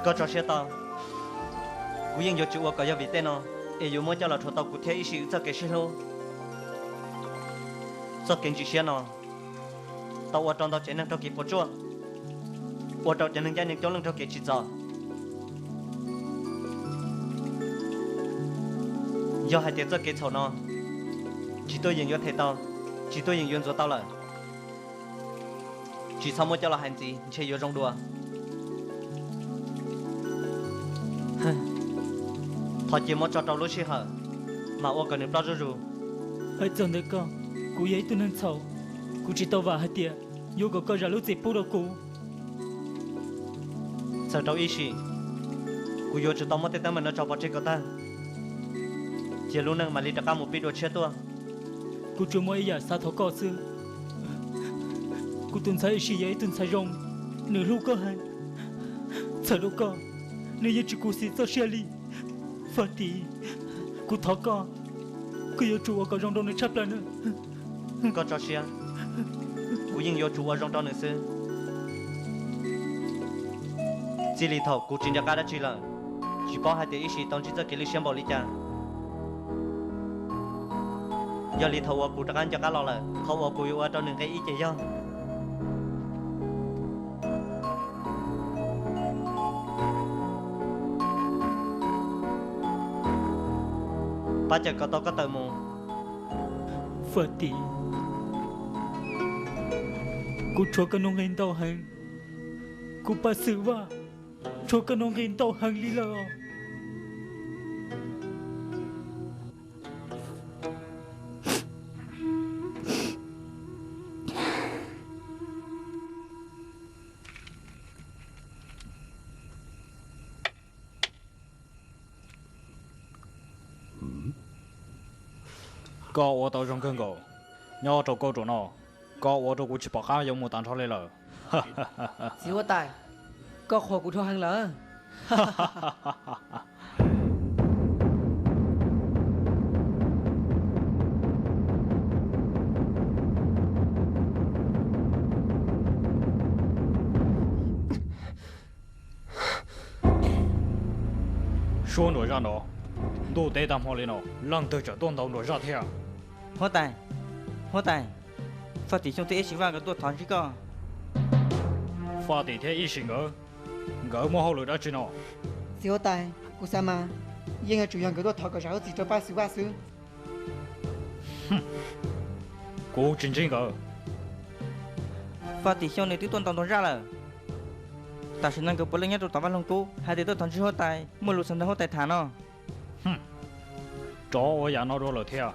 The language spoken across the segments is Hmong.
Koj tso siab tau, kuv yeej yuav tsis ua kom yog vim tej no es yuav muab coj los rhuav tau kuv thiab Ib Sim wb txoj kev sib hlub. Txoj kev ntsim siab no tau ua rau ntau tsev neeg raug kev puas tsuaj, ua rau cov neeg ncaj ncees coob leej raug kev tsim txom. Yog hais tias txoj kev txhaum no tsis tuaj yeem yuav them tau, tsis tuaj yeem yuav ntxuav tau lawm, tsis txhob muab coj los hais ntxiv, ntshe yuav zoo dua. Thov cia muab tso rau lub sij hawm, mam ua kom nws ploj zuj zus. Hais txog ntawm koj, kuv yog ib tug neeg txhaum, kuv tsis tau vam hais tias yuav kom koj zam lub txim pub rau kuv. Txawm rau Ib Sim, kuv yuav tsum tau muab tej teeb meem no tso pov tseg kom tag, cia lub neej mam li rov qab mus pib dua tshiab tuaj. Kuv tsuas muaj ib yam xav thov koj xwb. Kuv tus ntxhais Ib Sim yog ib tug ntxhais zoo, nws hlub koj heev. Txhawm rau koj, nws yeej tsis khuv xim txoj sia li. Faj Tim, kuv thov koj, koj yuav tsum ua kom zoo rau nws tshaj plaws na. Koj tso siab, kuv yeej yuav tsum ua zoo rau nws xwb. Txij li thaum kuv tsis nco qab dab tsi lawm, tsis paub hais tias Ib Sim tau ntsib txoj kev lwj siab npaum li cas. Yog li thaum uas kuv rov qab nco qab los lawm, qhov uas kuv yuav ua rau nws nqe ib ces yog pab cawm kom tau koj tawm mus. Faj Tim, kuv tshuav koj nuj nqis ntau heev. Kuv Paj Xwm Vaj, tshuav koj nuj nqis ntau heev li lawm. Koj ua tau zoo kawg nkaus. Nyob rau kauj ruam no, koj ua rau kuv tsis pom qab yuav mus tas nrho li lawm. Txiv huab tais, koj qhuas kuv dhau heev lawm. Suab nruas zaj no, ntuj teb tag hmo li no leej twg tseem tuaj ntaus nruas zaj thiab? Huab tais, huab tais, Faj Tim Xyooj thiab Ib Sim Vaj nkawd tuaj thov ntsib koj. Faj Tim thiab Ib Sim nkawd, nkawd muaj hauj lwm dab tsi no? Txiv huab tais, kuv xav mas yeej yuav tsum yog nkawd tuaj thov kom zam lub txim rau Paj Xwm Vaj xwb. Kuv tsis ntsib nkawd. Faj Tim Xyooj nws twb tuaj ntaus nruas zaj lawm. Tam sim no nkawd puav leej nyob rau tom vaj loog kub hais tias tuaj thov ntsib huab tais, muaj lus xav nrog huab tais tham no. Rov ua yam no dua lawm thiab.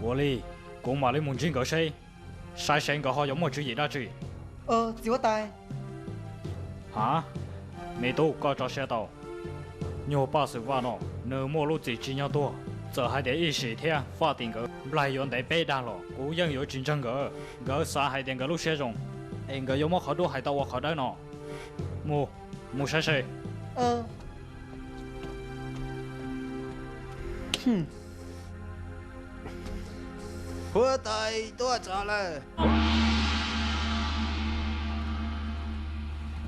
Ua li, kuv mam li mus ntsib nkawd seb, saib seb nkawd ho yuav muaj tswv yim dab tsi. Txiv huab tais. Ha, me tub, koj tso siab tau. Nyuag Paj Xwm Vaj no, nws muaj lub txim tsim nyog tuag. Txawm hais tias Ib Sim thiab Faj Tim nkawd nplaig yuav ntev peb dag los kuv yeej yuav tsis ntseeg nkawd. Nkawd xav hais tias nkawd lub siab zoo, es nkawd yuav muab qhov dub hais tau ua qhov dawb no. Mus, mus saib seb. Huab tais tuaj txog lawm.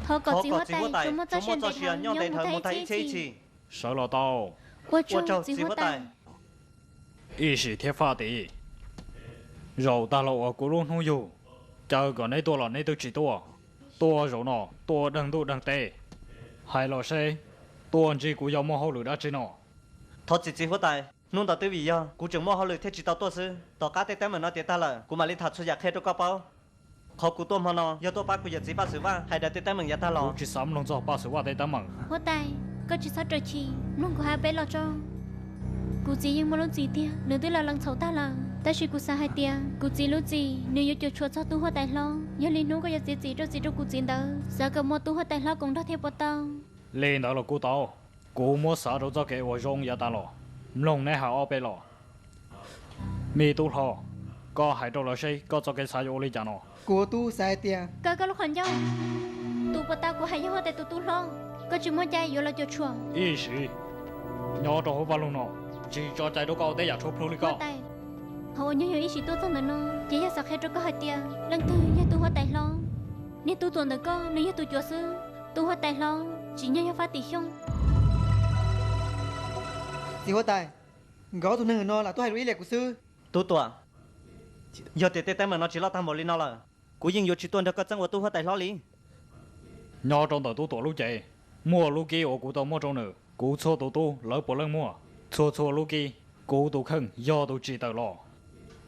Thov kom txiv huab tais tsuas muaj txoj sia nyob ntev dhawv mus tag ib txhiab ib txhis. Sawv los tau. Ua tsaug txiv huab tais. Ib Sim thiab Faj Tim, zaum tag los uas kuv lub hnub yug, caw kom neb tuaj los neb twb tsis tuaj. Tuaj zaum no tuaj deeg ntuj deeg teb. Hais los seb, tuaj ntsib kuv yog muaj hauj lwm dab tsi no? Thov txim txiv huab tais, hnub ntawd twb vim yog kuv tseem muaj hauj lwm thiaj tsis tau tuaj xwb. Tom qab tej teeb meem no tiav tag lawm kuv mam li tham txhua yam qhia rau koj paub. Qhov kuv tuaj hmo no yog tuaj pab kuv yawm txiv Paj Xwm Vaj hais daws tej teeb meem yav tag los. Kuv tsis xav mloog txog Paj Xwm Vaj tej teeb meem. Huab tais, koj tsis txhob raws chim, mloog kuv hais peb los tso. Kuv txiv yeej muaj lub txim tiag, nws twb los lees txhaum tag lawm, tab sis kuv xav hais tias kuv txiv lub txim nws yuav cuam tshuam txog tub huab tais hlob. Yog li hnub koj yuav txiav txim rau txiv rau kuv txiv ntawd, xav kom muaj tub huab tais hlob koom nrog thiaj puas tau. Li ntawd los kuj tau, kuv muab xav rau txoj kev uas zoo yav tas los. Mloog neb hais ob peb los. Me tub hlob, koj hais rau lawv seb koj txoj kev xav yuav ua li cas no. Kuv tub xav hais tias, koj, koj lub qhov ncauj, tus puas tau kuv hais yog huab tais tus tub hlob, koj tsis muaj cai yuav los cuam tshuam. Ib Sim, nyob rau hauv vaj loog no, tsis tso cai rau koj ua tej yam tshuav plhu li koj. Huab tais, qhov uas nyuag yog Ib Sim tuaj txog ntawm no ces yog xav qhia rau koj hais tias leej twg yog tus huab tais hlob. Niag tub tuam ntawm koj nws yog tus cuav xwb. Tub huab tais hlob, tsim nyog yog Faj Tim Xyooj. Txiv huab tais, nkawd ob tug neeg no lam tuaj hais lus iab liam kuv xwb. Tub Tuam, yog tias tej teeb meem no tsis loj tag npaum li no lawm, kuv yeej yuav tsis tuaj nrog koj txeeb ua tub huab tais hlob li. Nyob rau ntawm Tub Tuam lub cev, muaj lub kib uas kuv tau muab rau nws. Kuv txhua tus tub lawv puav leej muaj, txhua txhua lub kib, kuv tus kheej yog tus tsim tawm los.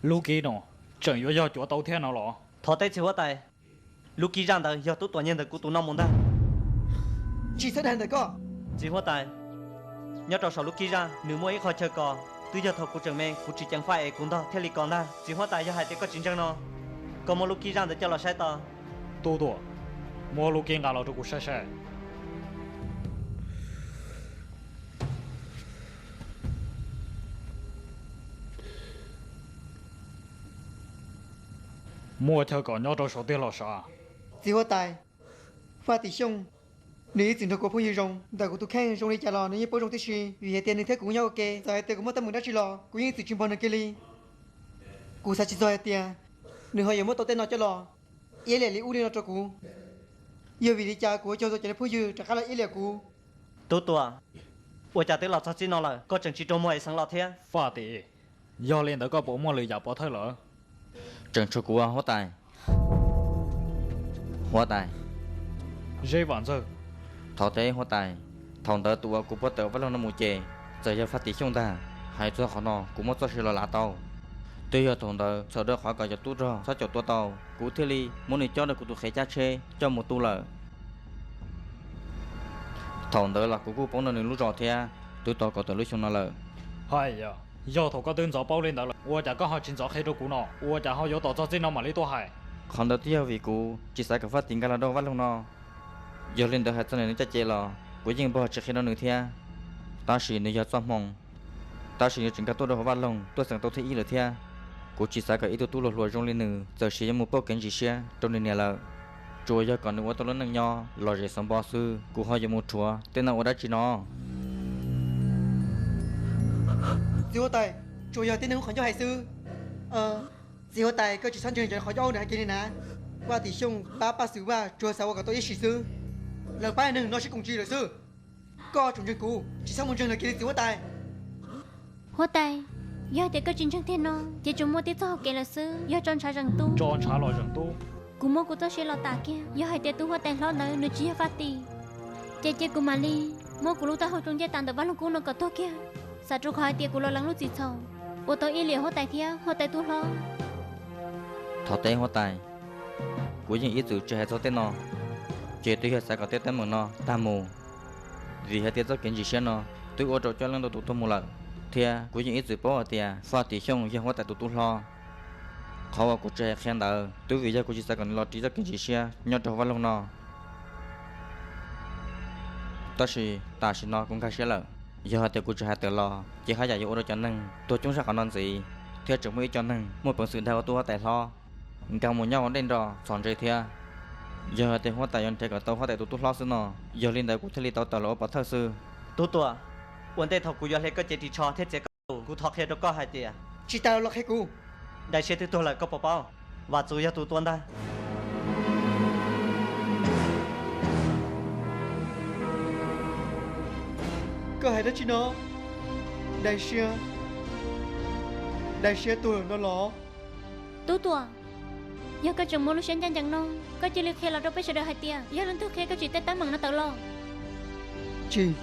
Lub kib no tseem yuav yog cuav tau thiab no los? Thov teb txiv huab tais, lub kib zaj ntawd yog Tub Tuam nyiag ntawm kuv tus no mus ntag. Tsis txhob dag ntawm koj. Txiv huab tais, nyob rau saum lub kib zaj nws muaj ib qho chaw kos, twb yog thaum kuv tseem me kuv tsis ceev faj es kuv ntog thiaj li kos ntag. Txiv huab tais, yog hais tias koj tsis ntseeg no, koj muab lub kib zaj ntawd coj los saib tau. Tub Tuam, muab lub kib nqa los rau kuv saib saib. Muaj chaw kos nyob rau saud tiag los sav? Txiv huab tais, Faj Tim Xyooj, nws ib txwm nrog kuv phooj ywg zoo, ntawm kuv tus kheej zoo li cas los nws yeej paub zoo tib si, vim hais tias nws thiab kuv nyob ua ke, txawm hais tias kuv muaj teeb meem dab tsi los kuv yeej ib txwm tsis npog nws kiag li. Kuv xav tsis txog hais tias nws ho yuav muab tau tej no coj los iab liam li ub li no rau kuv. Yog vim li cas kuv yuav cog tau cov niag phooj ywg rov qab los iab liam kuv? Tub Tuam, ua cas twb los txog txij no lawm koj tseem tsis rua muag es xeev los thiab? Faj Tim, yog li ntawd koj puas muaj lwm yam pov thawj lawm? Tseem tshuav kuv huab tais. Huab tais. Zeb Vam Ntxawg. Thov teb huab tais, thaum ntawd tus uas kuv puag tawm Vaj Loog no mus ces txawm yog Faj Tim Xyooj ntag. Hais txog qhov no kuv muaj txoj sia los lav tau. Twb yog thaum ntawd txhawm rau qhov kom cov tub rog txhob caum tua tau, kuv thiaj li muab nws cob rau kuv tus qhev cab tsheb coj mus tu lawm. Thaum ntawd los kuv kuj poob rau nws lub zos thiab, twb tau kaum tawm lub xyoo no lawm. Hais yog, yog thaum koj twb ntxov paub li ntawd lawm ua cas koj ho tsis ntxov qhia rau kuv no, ua cas ho yuav tos txog txij no mam li tuaj hais? Qhov ntawd twb yog vim kuv tsis xav kom Faj Tim nkag los rau Vaj Loog no. Yog li ntawd hais txog nws caj ces los kuv yeej npog tsis qhia rau nws thiab. Tab sis nws yog txoj hmoo, tab sis nws tseem nkag tuaj rau hauv Vaj Loog tuaj xeem tau thib ib lawm thiab. Kuv tsis xav kom ib tug tub hluas hluas zoo li nws txawm sis yuav mus pauj kev ntsis siab rau nws niam lawm. Tsuas yog kom nws ua tau lub neej nyob lom zem xov npo xwb, kuv ho yuav mus rhuav tej no ua dab tsi no? Txiv huab tais, tsuas yog tib neeg ub qhov ncauj hais xwb. Txiv huab tais, koj tsis txhob ntseeg cov qhov ncauj ub nws hais kiag li na. Vaj Tim Xyooj pab Paj Xwm Vaj tsuas xav ua kom tau ib sim xwb. Lawv pab neeg no sib koom ntsis lawm xwb. Koj tsum ntseeg kuv, tsis txhob mus ntseeg lawv kiag li txiv huab tais. Huab tais, yog hais tias koj tsis ntseeg tiag no ces tsuas muaj tib txoj hau kev lawm xwb, yog tso ntshav zeem tub. Tso ntshav los zeem tub. Kuv muab kuv txoj sia los tas kiag, yog hais tias tub huab tais hlob ntawd nws tsis yog Faj Tim, ces cia kuv mam li muab kuv lub taub hau rau ncej tas ntawm Vaj Loog Kub no kom tuag kiag, xav rau qhov hais tias kuv los lees lub txim txhaum uas tau iab liam huab tais thiab huab tais tub hlob. Thov teb huab tais, kuv yeej ib txwm tsis hais txog tej no, ces twb yog xav kom tej teeb meem no tag mus, vim hais tias txoj kev ntsis siab no twb ua rau coob leej ntau tus tuag mus lawm, thiab kuv yeej ib txwm paub hais tias Faj Tim Xyooj yog huab tais tus tub hlob. Qhov uas kuv tsis hais qhia ntawd twb vim yog kuv tsis xav kom nws los ris txoj kev ntsis siab nyob rau hauv Vaj Loog no. Tab sis tam sim no kuv nkag siab lawm, yog hais tias kuv tsis hais tawm los ces haj yam yuav ua rau cov neeg tuag coob zaj qhov no ntxiv, thiab tseem muaj ib co neeg muaj peev xwm dag ua tub huab tais hlob nkag mus nyob ua ntej nroj txhom ntse thiab. Yog hais tias huab tais yuav nrhiav kom tau huab tais tus tub hlob xwb no, yog li ntawd kuv thiaj li tau tawm los ua pov thawj xwb. Tub Tuam, ua ntej thaum kuv yuav hle koj cev ris tsho thiab txiav koj tus, kuv thov qhia rau koj hais tias, tsis tas los qhia kuv. Dais Siab twb tuag lawm koj puas paub? Vam Txus yog tus tua ntag. Koj hais dab tsi no? Dais Siab, Dais Siab tuag lawm no los? Tub Tuam, yog koj tseem muaj lub siab ncaj ncees no, koj cia li qhia los rau peb sawv daws hais tias yog leej twg qhia koj tsim tej teeb meem no tawm los? Tsis,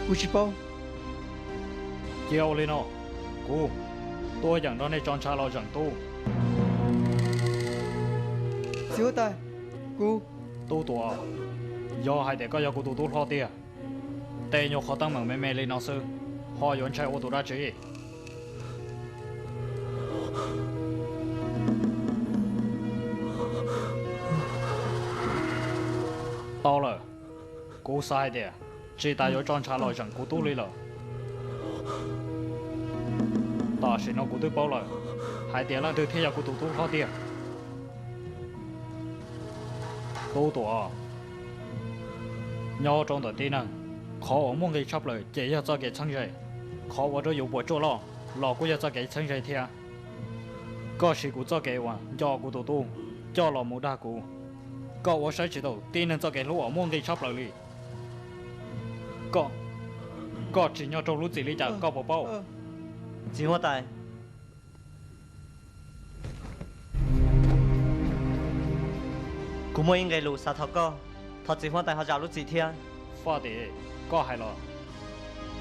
kuv tsis paub. Cia ua li no, kuv tuaj yeem nrog nej tso ntshav los zeem tub. Txiv huab tais, kuv. Tub Tuam, yog hais tias koj yog kuv tus tub hlob tiag, tej nyuag qhov teeb meem me me li no xwb ho yuav ntshai ua tus dab tsi? Tau lawm, kuv xav hais tias tsis tas yuav tso ntshav los zeem kuv tub li lawm. Tam sim no kuv twb paub lawm hais tias leej twg thiaj yog kuv tus tub hlob tiag. Tub Tuam, nyob rau ntawm tib neeg, qhov uas muaj nqis tshaj plaws ces yog txoj kev txheeb ze. Qhov ua rau yus puas tsuaj loj los kuj yog txoj kev txheeb ze thiab. Koj siv kuv txoj kev uas nco kuv tus tub coj los mus dag kuv, Koj ua saib tsis taus tib neeg txoj kev hlub uas muaj nqis tshaj plaws li. Koj, koj tsim nyog raug lub txim li cas koj puas paub? Txiv huab tais, kuv muaj ib nqe lus xav thov koj, thov txiv huab tais ho zam lub txim thiab. Faj Tim, koj hais los?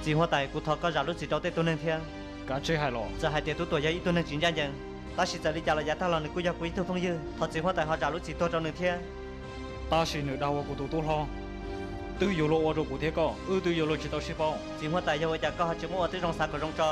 Txiv huab tais, kuv thov koj zam lub txim rau tej tug neeg thiab. Kav tsij hais los. Txawm hais tias Tub Tuam yog ib tug neeg tsis ncaj ncees, tab sis txawm li cas los yav tag los nws kuj yog kuv ib tug phooj ywg, thov txiv huab tais ho zam lub txim tuag rau nws thiab. Tab sis nws dag ua kuv tus tub hlob, twb yuav luag ua rau kuv thiab koj, wb twb yuav luag tsis tau sib paub. Txiv huab tais, yog ua cas koj ho tsis muab ua tib zoo xav kom zoo tso?